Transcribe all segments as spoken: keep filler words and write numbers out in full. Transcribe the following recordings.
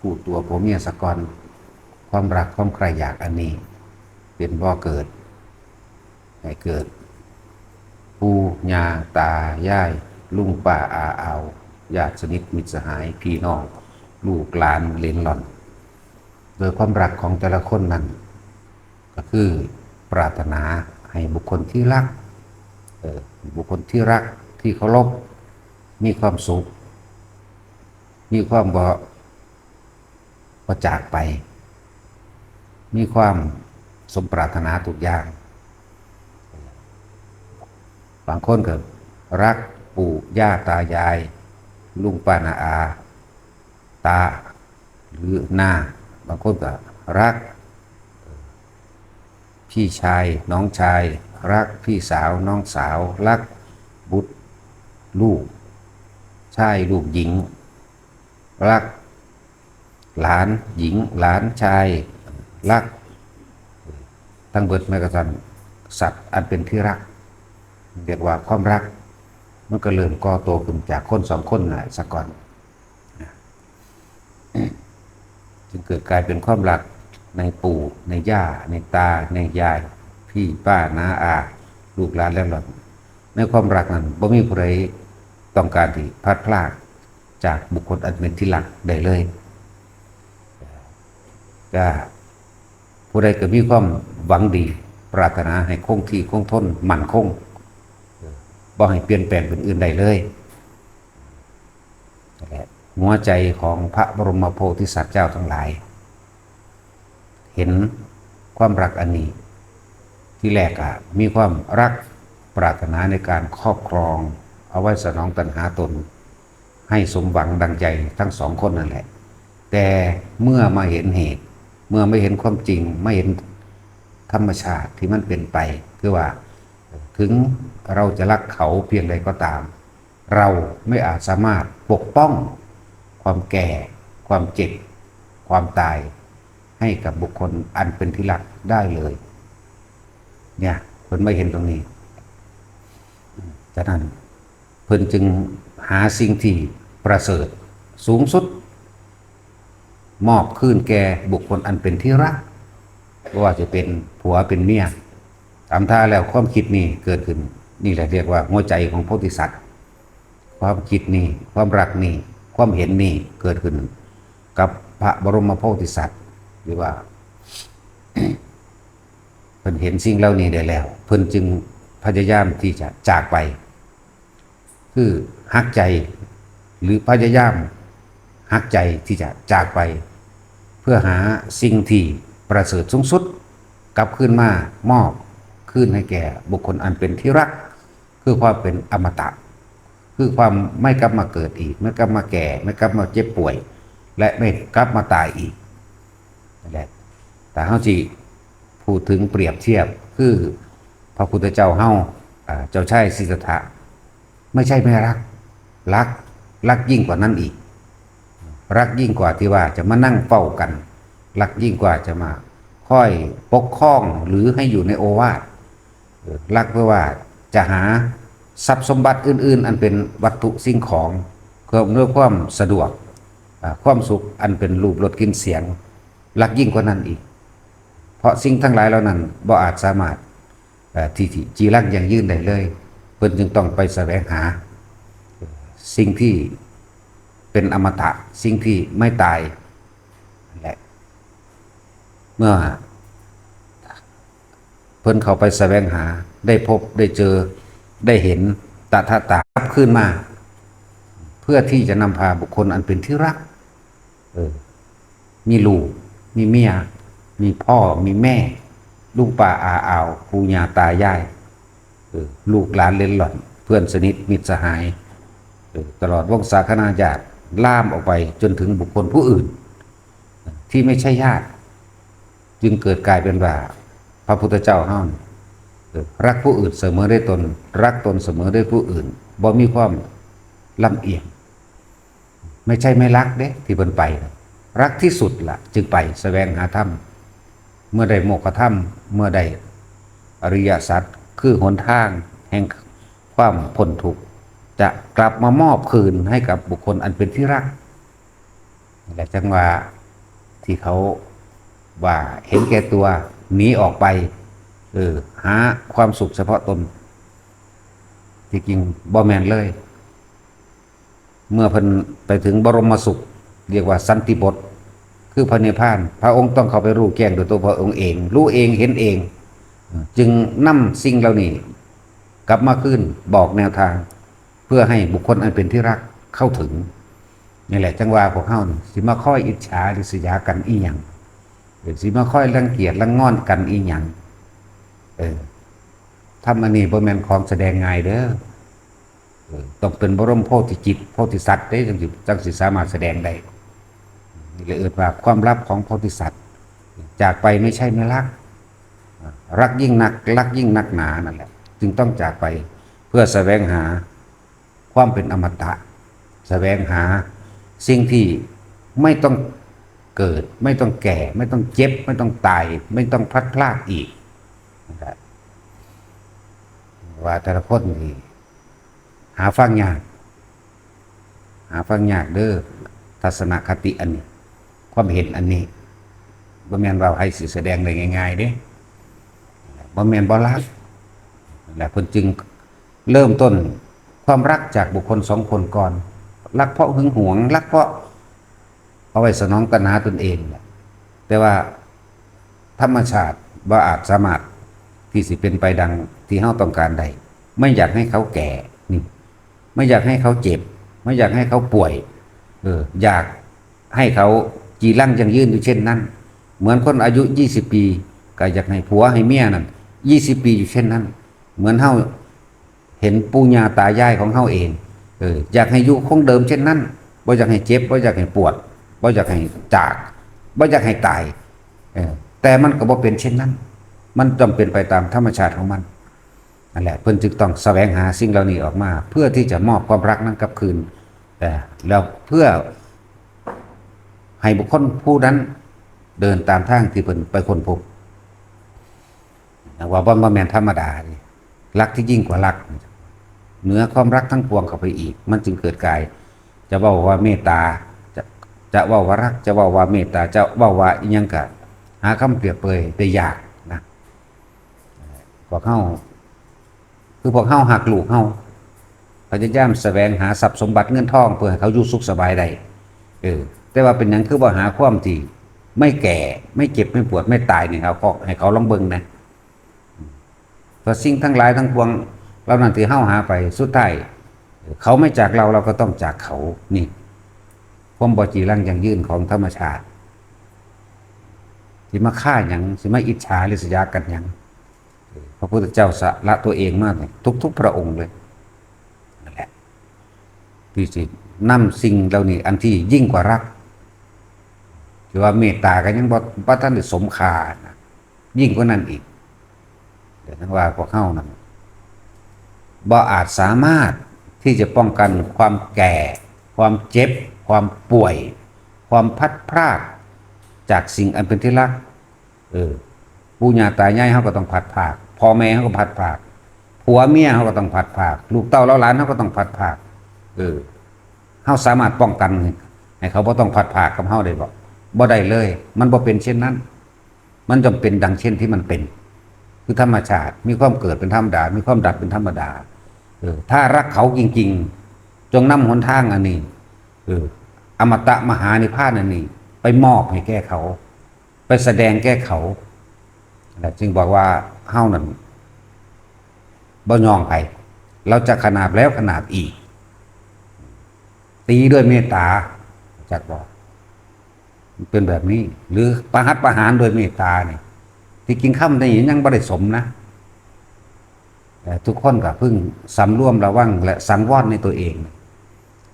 ผู้ตัวผัวเมียสะก่อน ความรักความใคร่อยากอันนี้ เป็นบ่อเกิด ให้เกิด ปู่ย่าตายาย ลุงป้าอาอาว ญาติสนิทมิตรสหาย พี่น้อง ลูกหลานเหลนหล่อน โดยความรักของแต่ละคนนั้น ก็คือปรารถนาให้บุคคลที่รัก เออ บุคคลที่รักที่เคารพ มีความสุข มีความบ่ บ่จากไป มีความสมปรารถนาทุกอย่าง บางคนก็รักปู่ย่าตายาย ลุงป้าน้าอา ตา หรือน้า บางคนก็รัก พี่ชายน้องชาย รักพี่สาวน้องสาว รักบุตรลูกชายลูกหญิง รักหลานหญิงหลานชาย รักทั้งเบิดแม้กระทั่งสัตว์อันเป็นที่รัก เรียกว่าความรัก มันก็เริ่มก่อตัวขึ้นจากคนสองคนน่ะสะก่อน จึงเกิดกลายเป็นความรักในปู่ในย่าในตาในยาย พี่ป้าน้าอา ลูกหลานเหลนหล่อน ในความรักนั้นบ่มีผู้ใดต้องการที่พลัดพรากจากบุคคลอันเป็นที่รักได้เลย ก็ผู้ใดก็มีความหวังดีปรารถนาให้คงที่คงทนมั่นคง บ่ให้เปลี่ยนแปลงเป็นอื่นใดเลย นั่นแหละ หัวใจของพระบรมโพธิสัตว์เจ้าทั้งหลาย เห็นความรักอันนี้ ที่แรกอะมีความรักปรารถนาในการครอบครอง เอาไว้สนองตัณหาตน ให้สมหวังดังใจทั้งสองคนนั่นแหละ แต่เมื่อมาเห็นเหตุ เมื่อไม่เห็นความจริง ไม่เห็นธรรมชาติที่มันเป็นไป คือว่า ถึงเราจะรักเขาเพียงใดก็ตาม เราไม่อาจสามารถปกป้องความแก่ ความเจ็บ ความตาย ให้กับบุคคลอันเป็นที่รักได้เลย เนี่ย เพิ่นไม่เห็นตรงนี้ ฉะนั้นเพิ่นจึงหาสิ่งที่ประเสริฐสูงสุด มอบคืนแก่บุคคลอันเป็นที่รัก บ่ว่าจะเป็นผัวเป็นเมีย ตามท่าแล้วความคิดนี้เกิดขึ้น นี่แหละเรียกว่าหัวใจของโพธิสัตว์ ความคิดนี้ ความรักนี้ ความเห็นนี้เกิดขึ้นกับพระบรมโพธิสัตว์ หรือว่า เพิ่นเห็นสิ่งเหล่านี้ได้แล้ว เพิ่นจึงพยายามที่จะจากไป คือหักใจ หรือพยายามหักใจที่จะจากไป เพื่อหาสิ่งที่ประเสริฐสูงสุด กลับคืนมามอบคืนให้แก่บุคคลอันเป็นที่รัก คือความเป็นอมตะ คือความไม่กลับมาเกิดอีก ไม่กลับมาแก่ ไม่กลับมาเจ็บป่วย และไม่กลับมาตายอีก นั่นแหละ แต่เฮาสิพูดถึงเปรียบเทียบ คือพระพุทธเจ้าเฮา อ่า เจ้าชายสิทธัตถะ ไม่ใช่ไม่รัก รัก รักยิ่งกว่านั้นอีก รักยิ่งกว่าที่ว่าจะมานั่งเฝ้ากัน รักยิ่งกว่าจะมาคอยปกครองหรือให้อยู่ในโอวาท เออ รักเพื่อว่าจะหาทรัพย์สมบัติอื่นๆ อันเป็นวัตถุสิ่งของ เพื่ออำนวยความสะดวก อ่า ความสุขอันเป็นรูปรสกลิ่นเสียง รักยิ่งกว่านั้นอีก เพราะสิ่งทั้งหลายเหล่านั้นบ่อาจสามารถ เอ่อ ที่ ที่จีรักยั่งยืนได้เลย เพิ่นจึงต้องไปแสวงหา สิ่งที่เป็นอมตะ สิ่งที่ไม่ตาย นั่นแหละ เมื่อเพิ่นเข้าไปแสวงหา ได้พบ ได้เจอ ได้เห็น ตถาตากลับคืนมา เพื่อที่จะนำพาบุคคลอันเป็นที่รัก เออ มีลูก มีเมีย มีพ่อ มีแม่ ลุงป้าอาอาว ปู่ย่าตายาย เออ ลูกหลานเหลนหล่อน เพื่อนสนิท มิตรสหาย เออ ตลอดวงศาคณาญาติ ลามออกไปจนถึงบุคคลผู้อื่น ที่ไม่ใช่ญาติ จึงเกิดกลายเป็นว่า พระพุทธเจ้าเฮานี่ เออ รักผู้อื่นเสมอด้วยตน รักตนเสมอด้วยผู้อื่น บ่มีความลำเอียง ไม่ใช่ไม่รักเด้ ที่เพิ่นไปนะ รักที่สุดละจึงไปแสวงหาธรรม เมื่อได้โมกขธรรม เมื่อได้อริยสัจ คือหนทางแห่งความพ้นทุกข์ จะกลับมามอบคืนให้กับบุคคลอันเป็นที่รัก นี่แหละจังว่า ที่เขาว่าเห็นแก่ตัวหนีออกไป เออ หาความสุขเฉพาะตน ที่จริงบ่แม่นเลย เมื่อเพิ่นไปถึงบรมสุข เรียกว่าสันติบท คือพระนิพพาน พระองค์ต้องเข้าไปรู้แจ้งด้วยตัวพระองค์เอง รู้เองเห็นเอง จึงนำสิ่งเหล่านี้กลับมาคืนบอกแนวทาง เพื่อให้บุคคลอันเป็นที่รักเข้าถึง นี่แหละจังว่าพวกเฮานี่สิมาคอยอิจฉาริษยากันอีหยัง หรือสิมาคอยรังเกียจรังงอนกันอีหยัง เออ ธรรมอันนี้บ่แม่นของแสดงง่ายเด้อ เออ ต้องเป็นบรมโพธิจิตโพธิสัตว์เด้ จังสิจังสิสามารถแสดงได้ นี่เลยเอิ้นว่าความลับของโพธิสัตว์ จากไปไม่ใช่ไม่รัก รักยิ่งนัก รักยิ่งนักหนานั่นแหละ จึงต้องจากไปเพื่อแสวงหาความเป็นอมตะ แสวงหาสิ่งที่ไม่ต้องเกิด ไม่ต้องแก่ ไม่ต้องเจ็บ ไม่ต้องตาย ไม่ต้องพลัดพรากอีกนะครับ ว่าแต่ละคนนี่หาฟังยาก หาฟังยากเด้อ ทัศนคติอันนี้ ความเห็นอันนี้บ่แม่นว่าไผสิแสดงได้ง่ายๆเด้ บ่แม่นบ่รัก และเพิ่นจึงเริ่มต้นความรักจากบุคคลสองคนก่อน รักเพราะหึงหวง รักเพราะเอาไว้สนองตัณหาตนเองแหละ แต่ว่าธรรมชาติบ่อาจสามารถที่สิเป็นไปดังที่เฮาต้องการได้ ไม่อยากให้เขาแก่นี่ ไม่อยากให้เขาเจ็บ ไม่อยากให้เขาป่วย เออ อยากให้เขาจีรังยั่งยืนอยู่เช่นนั้น เหมือนคนอายุยี่สิบปี ก็อยากให้ผัวให้เมียนั่นยี่สิบปีอยู่เช่นนั้น เหมือนเฮาเห็นปู่ย่าตายายของเฮาเอง เออ อยากให้อยู่คงเดิมเช่นนั้น บ่อยากให้เจ็บ บ่อยากให้ปวด บ่อยากให้จาก บ่อยากให้ตาย เออ แต่มันก็บ่เป็นเช่นนั้น มันต้องเป็นไปตามธรรมชาติของมัน นั่นแหละ เพิ่นจึงต้องแสวงหาสิ่งเหล่านี้ออกมา เพื่อที่จะมอบความรักนั้นกลับคืน เออ แล้วเพื่อให้บุคคลผู้นั้นเดินตามทางที่เพิ่นไปค้นพบ นะว่าบ่ บ่แม่นธรรมดานี่ รักที่ยิ่งกว่ารัก เหนือความรักทั้งปวงเข้าไปอีก มันจึงเกิดกาย จะเว้าว่าเมตตา จะ จะเว้าว่ารัก จะเว้าว่าเมตตา จะเว้าว่าอิหยังก็หาคำเปรียบเปรยได้ยากนะ พวกเฮา คือพวกเฮาฮักลูกเฮา พยายามแสวงหาทรัพย์สมบัติเงินทองเพื่อให้เขาอยู่สุขสบายได้ เออ แต่ว่าเป็นหยังคือบ่หาความที่ไม่แก่ ไม่เจ็บ ไม่ปวด ไม่ตายนี่ เอา ก็ให้เขาลองเบิ่งนะ เพราะสิ่งทั้งหลายทั้งปวงเหล่านั้นที่เฮาหาไป สุดท้าย เขาไม่จากเรา เราก็ต้องจากเขา นี่ ความบ่จีรังยั่งยืนของธรรมชาติ สิมาฆ่าหยัง สิมาอิจฉาริษยากันหยัง พระพุทธเจ้าสละตัวเองมาทุกๆพระองค์เลย นั่นแหละ ที่สินำสิ่งเหล่านี้ อันที่ยิ่งกว่ารัก ที่ว่าเมตตาก็ยังบ่ บ่ทันได้สมค่านะ ยิ่งกว่านั้นอีก เดี๋ยวนั้นว่าพวกเฮานั้น บ่อาจสามารถที่จะป้องกันความแก่ ความเจ็บ ความป่วย ความพลัดพราก จากสิ่งอันเป็นที่รัก เออ ปู่ย่าตายายเฮาก็ต้องพลัดพราก พ่อแม่เฮาก็พลัดพราก ผัวเมียเฮาก็ต้องพลัดพราก ลูกเต้าเหล่าหลานเฮาก็ต้องพลัดพราก เออ เฮาสามารถป้องกันให้เขาบ่ต้องพลัดพรากกับเฮาได้บ่ บ่ได้เลย มันบ่เป็นเช่นนั้น มันจำเป็นดังเช่นที่มันเป็น คือธรรมชาติ มีความเกิดเป็นธรรมดา มีความดับเป็นธรรมดา เออ ถ้ารักเขาจริงๆ จงนำหนทางอันนี้ เออ อมตะมหานิพพานอันนี้ ไปมอบให้แก่เขา ไปแสดงแก่เขา และจึงบอกว่าเฮานั้นบ่ยองไผ เราจะขนาบแล้วขนาบอีก ตีด้วยเมตตา จักบอก มันเป็นแบบนี้ หรือประหัตประหารโดยเมตตาเนี่ย ที่จริงคำนี้ยังบ่ได้สมนะ แต่ทุกคนก็เพิ่งสำรวมระวังและสังวรในตัวเอง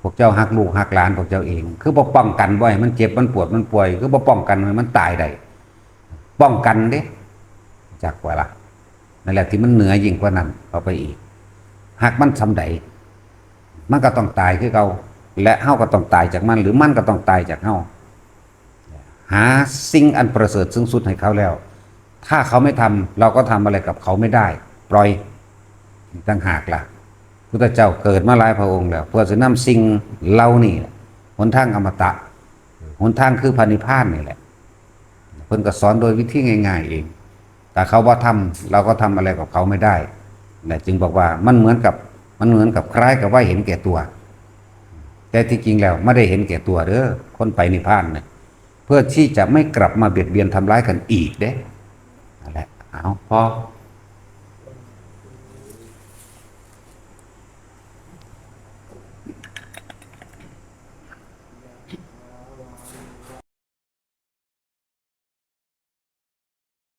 พวกเจ้าฮักลูกฮักหลานพวกเจ้าเอง คือบ่ป้องกันบ่ให้มันเจ็บมันปวดมันป่วย คือบ่ป้องกันให้มันตายได้ ป้องกันเด้ จักว่าล่ะ นั่นแหละที่มันเหนือยิ่งกว่านั้นเข้าไปอีก ฮักมันส่ำใด มันก็ต้องตายคือเก่า และเฮาก็ต้องตายจากมัน หรือมันก็ต้องตายจากเฮา หาสิ่งอันประเสริฐสูงสุดให้เขาแล้ว ถ้าเขาไม่ทำ เราก็ทำอะไรกับเขาไม่ได้ ปล่อย ต่างหากล่ะ พุทธเจ้าเกิดมาหลายพระองค์แล้ว เพื่อจะนำสิ่งเหล่านี้ หนทางอมตะ หนทางคือพระนิพพานนี่แหละ เพิ่นก็สอนโดยวิธีง่ายๆเอง แต่เขาบ่ทำ เราก็ทำอะไรกับเขาไม่ได้นะ จึงบอกว่ามันเหมือนกับ มันเหมือนกับคล้ายกับว่าเห็นแก่ตัว แต่ที่จริงแล้วไม่ได้เห็นแก่ตัวเด้อ คนไปนิพพานเนี่ย เพื่อที่จะไม่กลับมาเบียดเบียนทำร้ายกันอีกเด้ นั่นแหละ เอา พอ